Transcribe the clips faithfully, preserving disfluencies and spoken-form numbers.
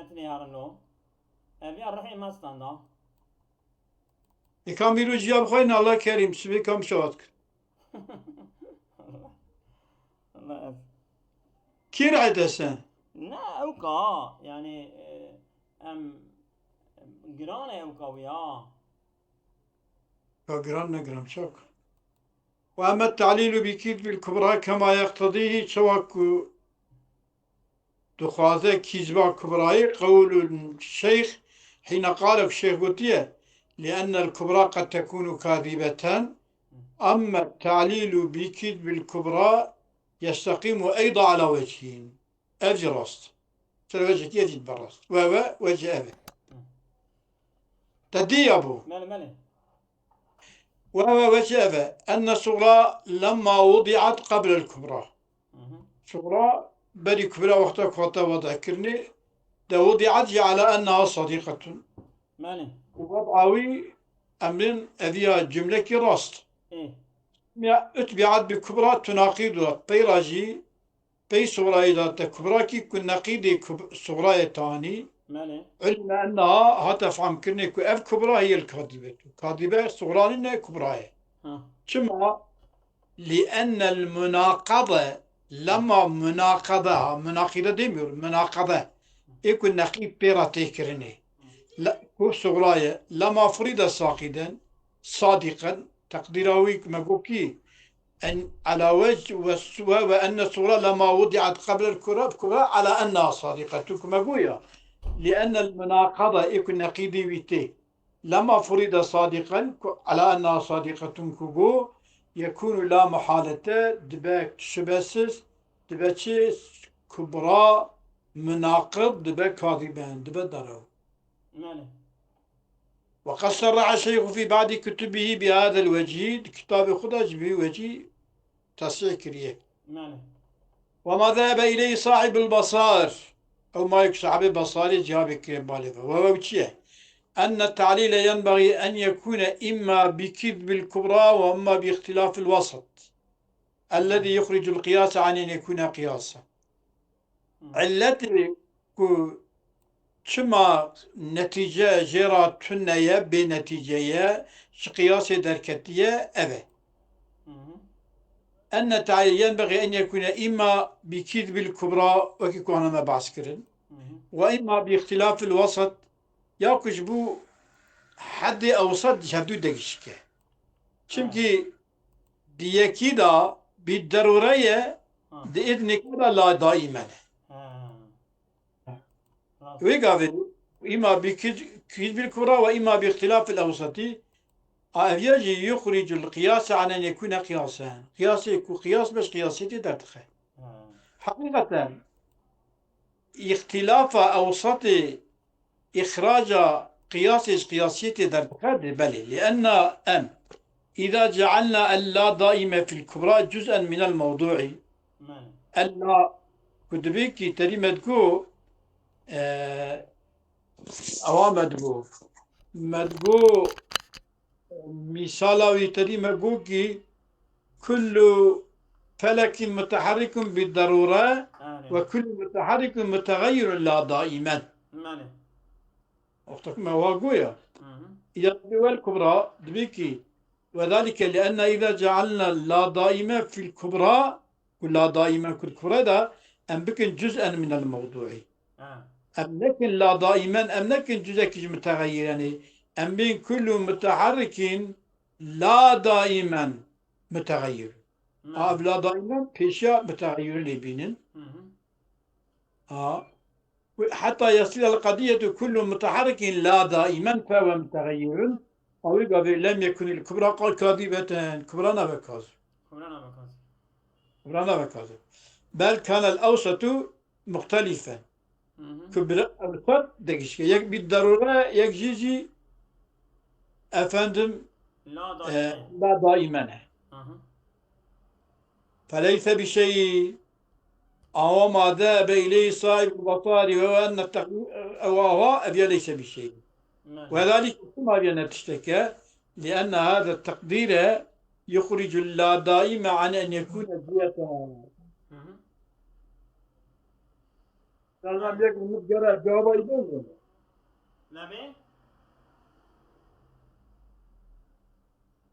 Metnê herin lo. Ev ya ruhê me standa. Ê kam îro ciya bixwayne Allah kerîm, sibê kam şewat kir. Allah ev. Kî rehê te se? Ne ewka, yani, e, em, giran e ewka wî ya. Ya giran ne giran çak. Ve emmet ta'lilu bi kizbil kubra kema yeqtedîhi, çawa ku dixwaze kîzba kubrayê, qewlun şeyh, hîna qale ku şeyh gotiye, li'ennel kubra qed tekunu kazibeten, emmet ta'lilu bi kizbil kubra yesteqimu eyda ala vecihîn. Ev jî rast. Ser vecekî ev jî dibe rast. We we we jî ev e. Te dî ya bû. Mele mele. We we we jî ev e. Enne sugra lemma wudi'at qeblel kubra. Hı hı. Sugra berî kubra wexta ku hate vedakirinê de wudi'at jî ala enneha sadiqetun. Mele. Û ved'a wî emrin eviya cumlekî rast. Ê. Ya utbi'at bi kubra tunaqidu, peyra jî pey sugrayê de te kubra kî ku neqîdê kub-, sugrayê tanî, Mele. ulime enneha hate famkirinê ku ev kubra hiye li kadibe tu. Kadibe sugra nîne, kubra ye. Ha. Çima? Li ennel munaqade, lema munaqade ha, munaqide demiyorum, munaqade. Ê ku neqîd pê re tê kirinê. Le, ku sugra ye, lema furîde saqiden, sadiqen, teqdîra wî me got kî, en ala wec ve su-, ve, ve enne sugra lema wudi'at qeblel kubra, kubra ala enneha sadiqetun ku me goya. Li ennel munaqada ê ku neqîdî wî tê. Lema furîde sadiqen ku ala enneha sadiqetun ku go, yekunu la muhalete, dibe şibesiz, dibe çi kubra munaqid, dibe kadiben, dibe derew. Mele. Ve qed serraha şeyxu fî ba'di kutubihi bi hadel vecî, di kitabê xwe de ji vî vecî tesrîh kiriye. Mele. Ve ma zehebe ileyhi sahibul basar. Ew mayê ku sahibê basarê cevabê kiriye balê ve. Ve ve çi ye? Enne ta'lîle yenbexî en yekûne îmma bi kizbil kubra ve îmma bi îxtilafil wesat. Ellezî yuxricul qiyase an en yekûne qiyase. Illetê ku çima netîce jê re tune ye, bê netîce ye, ji qiyasê derketiye, ev e. Hı hı. Enne ta'lîl yenbexî en yekûne îmma bi kizbil kubra, wekî ku hana me behs kirin, Hı hı. Ve îmma bi îxtilafil wesat, ya ku ji bo heddê ewsat ji hevdû de gişike. Çimkî di yekî de bi derûre ye, Ha. di êdnekê de la daîmen e. Ha. Rast. Wê gavê îmma bi kiz-, kizbil kubra ve îmma bi îxtilafil ewsatî, a ev ya jî yuxricul qiyase an en yekûne qiyasen. Qiyasê ku qiyas be ji qiyasiyetê derdixe. Ha. Heqîqeten, îxtilafa ewsatê îxraca qiyasê ji qiyasiyetê derdixe de belê. Li enna em, îza cealna el la daîme fil kubra cuz'en minel mewdûî. Mele. El la ku dibê kî terî me digo, e, ewa me digo. Me digo, mîsala wî terî me got kî, kullu felekîn muteherrikun bi derûre Erê. Ve kullu muteherrikun mutegayyirun la daimen. Mele. Wexta ku me wa goya. Hı hı. Ya dibê wel kubra, dibê kî, ve zalike li enna îza cealna la daime fil kubra, ku la daime kul kubra da, em bikin cuz'en minel mewdûî. Ha. Em nekin la daimen, em nekin cuzekî ji mutegayirenê. Em bên kullu muteherrikîn la daimen mutegayyir. Mele. A ev la daimen pêşiya mutegayirin lê bînin. Hı hı. A, heta yesîl el qediyetu kullu muteherrikîn la daimen fe ve mutegayyirun. Ew ê gavê lem yekunil kubra qal kadîbeten. Kubra nave kaz. Kubra nabekaz. Kubra nave kaz. Bel kanel ewsetu muxtelifen. Hı hı. Ku bi ewsat de gişke. Yek bi derûre, yek jî jî efendim, La e, daime. la daimen e. Hı hı. Feleyse bi şeyî. Awa made be ileyhi sahib basarî ve enne teqdîr ew awa ev ya leyse bi şeyî. Mele. Ve zalîk, çima ev ya ne tişteke? Li enne hâze teqdîre yuxricul la daîme an en yekûne ziyeten. Hı hı. Tamam, yek minut gere cevaba idin. Nemê?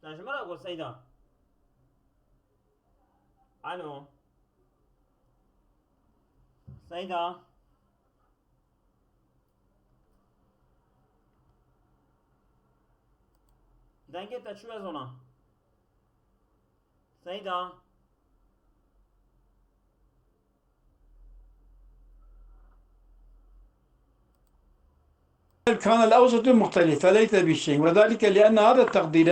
Te ji min re got Seyda. Alo. Seyda. Dengê te çû ez ona. Seyda. كان الأوسط مختلف فليس بشيء، وذلك لأن هذا التقدير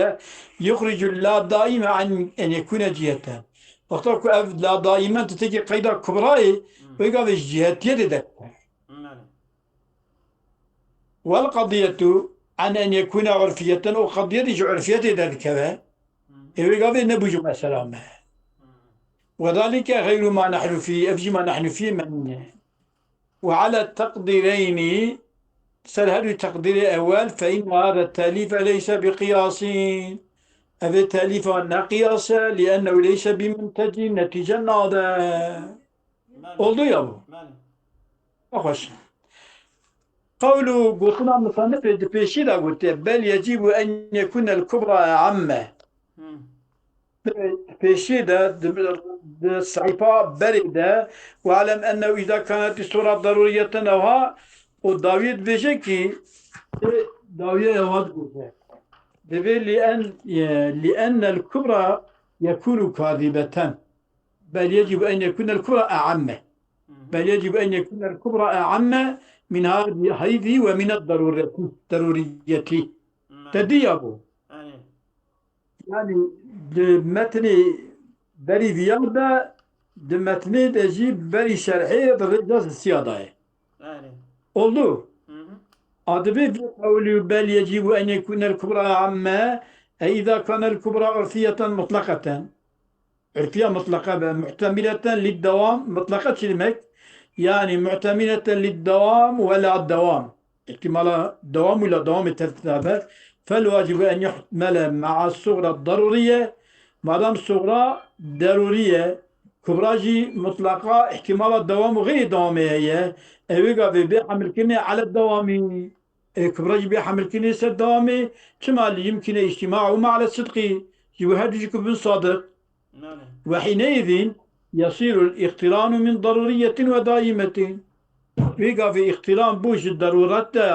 يخرج اللا دائمة عن أن يكون جهة. Wexta ku ev la daîmen tu têkî qeyda kubrayê, Hmm. wê gavê ji cihetiyetê derkeve. Hmm, yani. والقضية عن أن يكون عرفية، û qediyetê ji urfiyetê derdikeve. Hmm. Ê wê gavê nebû ji mesela me. Hmm. وذلك غير ما نحن فيه، ev jî ma nehnu fî me nîne. وعلى التقديرين، ser her du teqdîrê ewel, فإن هذا التأليف ليس بقياس. Ev ê telîfa ne qiyas e, لأنه ليس بمنتج، netîce nade. Belê. Oldu ya bu? Belê. Xweş. Qewlu gotina musannifê di pêşî de gotiye, بل يجب أن يكون الكبرى أعم. Hmm. Pêşî de, di, di sehîfa berê de, واعلم أنه إذا كانت الصغرى ضرورية أوها, û dawiyê dibêje kî, dawiyê ewa dibêje. Divê لأن، لأن الكبرى يكون كاذبة. بل يجب أن يكون الكبرى أعم. بل يجب أن يكون الكبرى أعم من هذه، هذه ومن الضرورة، ضرورية. Te dî ya bo. Yanî di metnê berî viyar de, di metnê de jî berî şerhê di rêza siya de ye. Oldu. A divê vê qewlî بل يجب أن يكون الكبرى أعم، أي إذا كان الكبرى عرفية مطلقة. Urfiye mutlaqa be, muhtemileten lid dewam, mutlaqa çi demek? Yani muhtemileten lid dewam ve la dewam. İhtimala dewam û la dewamê tevtine be. Fel wacibu en yuhmele ma'a sugra daruriye. Madem sugra daruriye, kubra jî mutlaqa ihtimala dewam û xeyrê dewamê heye. Ew ê gavê bê hemilkirinê ele dewamî. Ê kubra jî bê hemilkirinê ser dewamê, çima li yimkine îctîma û ma ele sidqî, ji bo her du jî ku bin sadiq. Belê. Ve hîneyzîn yasîrul îqtiranu min daruriyetin ve daimetin. Vê gavê îqtiran bû ji daruret de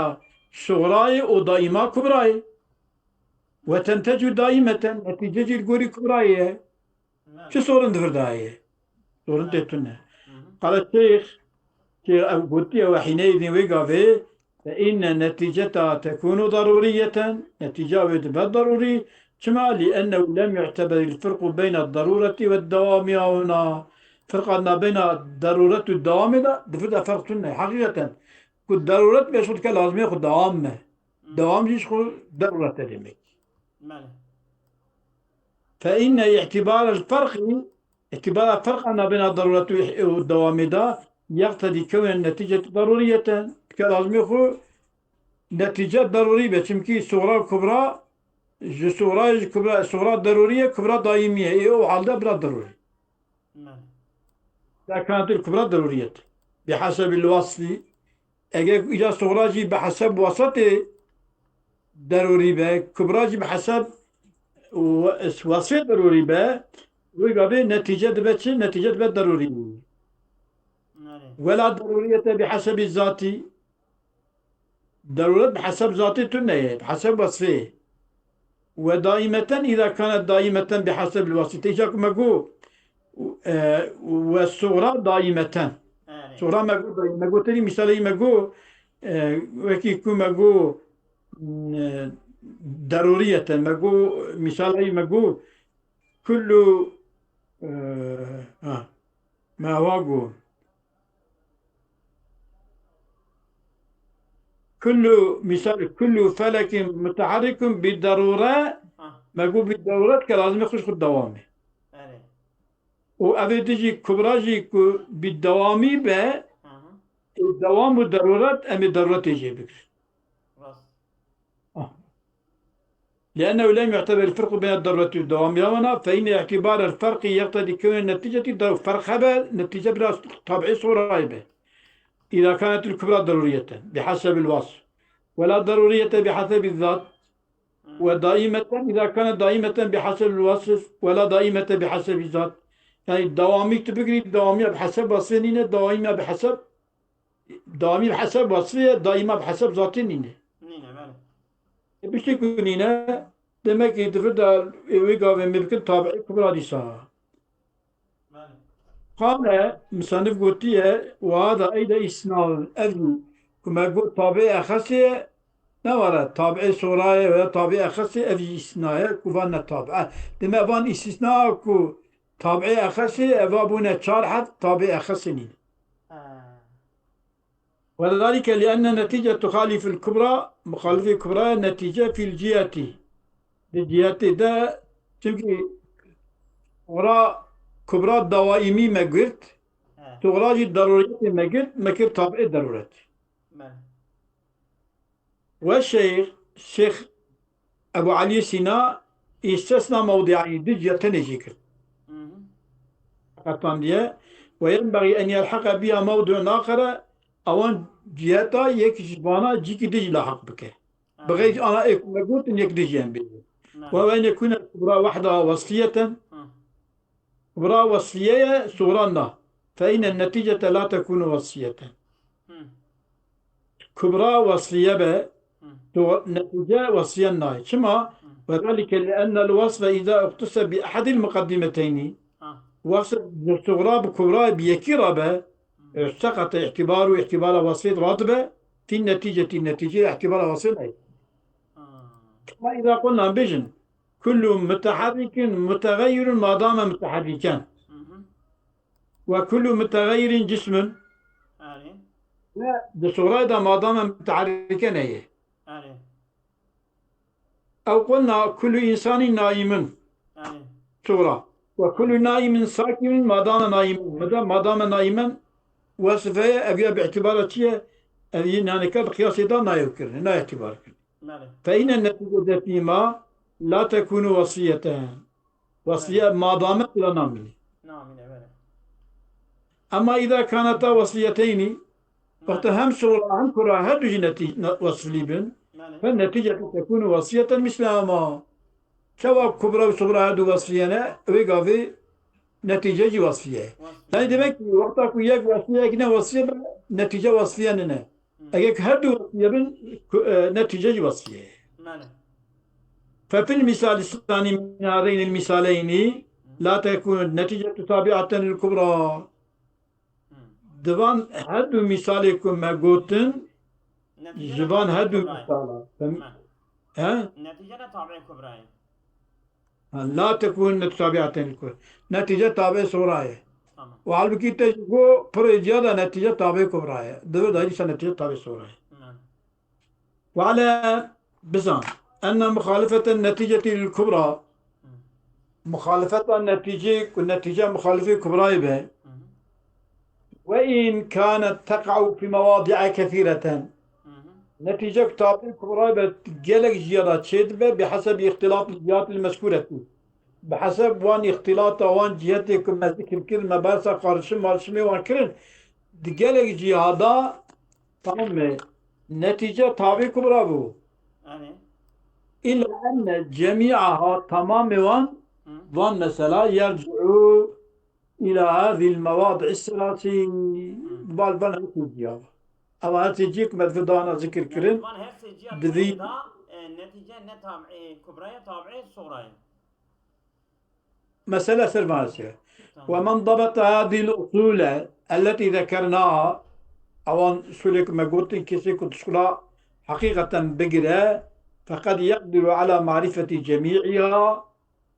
suxrayê û daîma kubrayê. Ve tentecu daîmeten, netîce jî li gorî kubrayê ye. Çi sorin di vir de heye? Sorin tê tune. Qala Şeyx, Şeyx ev gotiye ve hîneyzîn wê gavê, fe inne neticeta tekunu daruriyeten, netîca wê dibe darurî. Çima? Li ennehu lem yu'teberil firqu beyne darureti ve dewamî huna. Firqa nabeyna daruret û dewamê de di vir de ferq tune. Heqîqeten ku daruret be, şo dike lazimê xwe dewam me. Dewam jî ji xwe daruret e demek. Belê. Fe inne îtîbarel ferqî, îtîbara ferqa nabêna daruret û ih-, û dewamê de, yeqtedî kewne netîcetî daruriyeten. Dike lazimê xwe netîce darurî be. Çimkî suxra û kubra, ji suxra, ji kubra, suxra darurî ye, kubra daîmî ye. Ê o halde bira darurî. Belê. Îza kanatil kubra daruriyet. Bi hasebil wasfî. Eger îca suxra jî bi heseb wasatê darurî be, kubra jî bi heseb wa-, wasfê darurî be, wê gavê netîce dibe çi? Netîce dibe darurî. Belê. Wela daruriyete bi hesebî zatî. Daruret bi heseb zatê tune ye, bi heseb wesfê ye. Ve daîmeten, îza kanet daîmeten bi heseb wasfî. Te îca ku me got, e, ve suxra daîmeten. Erê. Suxra me got, me got, tenî mîsaleyî me got, e, wekî ku me got, e, daruriyeten, me got, mîsaleyî me got, kullu, e, ha, me wa got. Kullu, misal, kullu felekin muteharrikun bi darure, Ha. Me got bi daruret ke lazimê xwe ji xwe dewam e. Erê. Û ev ê dijî kubra jî ku bi dewamî be, Hı hı. Ê dewam û daruret, em ê daruretê jê bigirin. Rast. Ah. لأنه لم يعتبر الفرق بين الضرورة والدوام يا ونا، فإن اعتبار الفرق يقتضي كون النتيجة ضرورة. Ferq hebe, netîce biraz tabiî suxrayê be. إذا كانت الكبرى ضرورية بحسب الوصف، ولا ضرورية بحسب الذات، ودائمة إذا كانت دائمة بحسب الوصف، ولا دائمة بحسب الذات. Yani dewamî tu bigirî, dewamiya bi heseb wasfê nîne, dewamiya bi heseb, dewamî bi heseb wasfê ye, daîma bi heseb zatê nîne. Nîne, belê. E, piştî ku nîne, demek ki di vir de, e, wê gavê me bikin tabi'ê kubra dîsa. Qale, misanif gotiye, wa hada eyde istisna, ev jî ku me got tabi'ê exesê ye, ne were tabi'ê sorayê veya tabi'ê exesê, ev jî istisna ye ku van ne tabi'e. Deme van istisna ku tabi'ê exesê, eva bûne çar heb tabi'ê exesê nîne. Ha. وذلك لأن النتيجة تخالف الكبرى، مخالفة الكبرى نتيجة في الجهة. Di cihetê de, çimkî sugra, kubra dawaîmî me girt, He. sugra jî daruriyetê me girt, me kir tabi'ê daruret. Belê. Ve şeyh, Şeyh Ebu Elî Sîna îstesna mewdi'ayî, du cihetê jî kir. Hı hı. Qetandiye, "Ve yenbagî en yelhaqe biha mewdi'un axere", awan ciheta yek ji vana cîkî dî jî lahiq bike. Hı. Bi xeyr ana ê ku me gotin yek dî jî em bêjin. Hı. "Ve ve en yekûne kubra wahdaha wesliyeten." Hı. Kubra wesliye ye, sugra na. Fe inne netîcete la tekûnu wesiyeten. Hı. Kubra wesliye be, Hı. tu-, netîce wesliye nayê. Çima? Hı. Ve zalike li ennel wesfe îza uxtise bi ehedil muqeddimeteyni. Ha. Wesf sugra bi kubra bi yekî re be, Hı. e, seqete îtibar û îtibara wesfê radibe, fî netîcetî, netîcê îtibara wesfê nayê. Ha. Çima îza qulna bêjin, Kullu muteherrikin mutegayyirun ma dame muteherriken. Hı hı. Ve kullu mutegayirin cismun. Erê. Ve di suxrayê de ma dame muteherriken heye. Erê. Ew qulna kullu insanin naimun. Erê. Suxra. Ve kullu naimin sakinun ma dame naimen. Mada ma dame naimen wesf heye, ev ya bi îtibara çi ye? Ev yê naneke bi qiyasê de nayê kirin, nayê îtibar kirin. Belê. Fe inne netîcete fîma la tekûnu wesiyeten. Wesiye Belê. ma dame la namîne. Namîne, belê. Ema îza kaneta wesiyeteyni, Belê. wexta hem suxra hem kubra her du jî netî-, ne-, wesflî bin, Belê. fe netîcete tekûnu wesiyeten mislehuma. Çawa kubra û suxra her du wesflî ne, wê gavê netîce jî wesflî ye. Wesflî. Yani demek ki wexta ku yek wesflî ye, yek ne wesflî ye, netîce wesflî ye nine. Hı. Eger ki her du wesflî bin, ku, e, netîce jî wesflî ye. Belê. Fe fil misal sanî min hadeynil misaleyni la tekûn neticetu tabiaten lil kubra. Hı. Di van her du misalê ku me gotin, Netîce ji de van tabi'ê her du kubra ye. misala. Fem-, Belê. he? Netîce de tabi'ê kubra ye. Ha, la tekûn tabiaten lil kubra. Netîce tabi'ê suxra ye. Tamam. Û halbukî te jî got, pirê ciya de netîce tabi'ê kubra ye. Di vir de dîsa netîce tabi'ê suxra ye. Hı. Ve ale bizan. Enne muhalefeten netîcetî lil kubra. Hı. Muhalefeta netîcê, ku netîce muhalefê kubrayê be. Hı hı. Ve in kânet teqa'u fi mewadi'a kesîreten. Hı hı. Netîce ku tabi'ê kubrayê be, gelek jiya de çêdibe, bi hesebî îxtilat cihatil mezkûretî. Bi heseb wan îxtilata wan cihetê ku me zikir kir, me behsa qarişim marişimê wan kirin, di gelek ciha de tamam e, netîce tabi'ê kubra bû. Erê. Îlla enne cemî'aha, tamamê wan, Hı. van mesela yerci'u îla hazîl mewadi'is selâsî. Hı. Bal van her sê ciya. Ewa her sê ciyê ku me di vir dana zikir Yani kirin, van her sê ciya di vî- tê de, e, netîce ne tabi'ê kubra ye, tabi'ê suxra ye. Mesele ser van hesiye. Tamam. Ve men dabete hadîl usûle elletî zekernaha, ewan usulê ku me gotin, kesê ku tişkula heqîqeten bigire, feqed yeqdiru ala marifetî cemî'iha,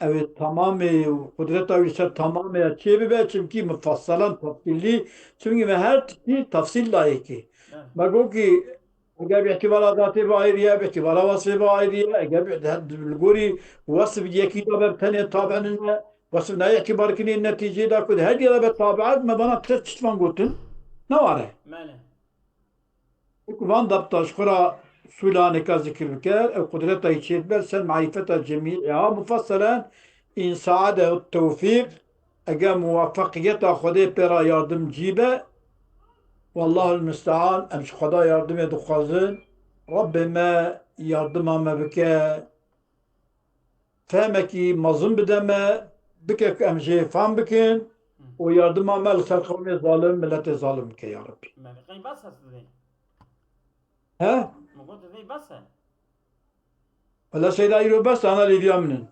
ew ê tamamê û qudreta wî ser tamamê ya çê bibe, çimkî mufasselan tefsîlî, çimkî me her tiştî tefsîl dayê kê. Evet. Me got kî Eger bi îtibara zatê ve ayrî ye, bi îtibara wasfê ve ayrî ye, eger bi, de, li gorî wasf yekî de be tenê tabe nine, wasf nayê îtibar kirinê netîcê de ku di her yere be tabiat, me vana pir tişt van gotin, ne ware. Belê. Wekî van dabta ji xwe re sûlaneka zikir biker, ew qudreta yî çêdibe ser marîfeta cemî ya mufasselen, însaade û tewfîq, eger muwafeqiyeta Xwedê pê re yardimcî be, Wallahul musta'an, em ji Xweda yardimê dixwazin. Rabbê me yardima me bike. Fehmekî mezin bide me, bike ku em jê fam bikin û yardima me li ser qewmê zalim, miletê zalim bike ya Rabbî. Belê, qey bes e divê. He? Min got divê bes e. Wela seyda îro bes e, ana lêviya min in.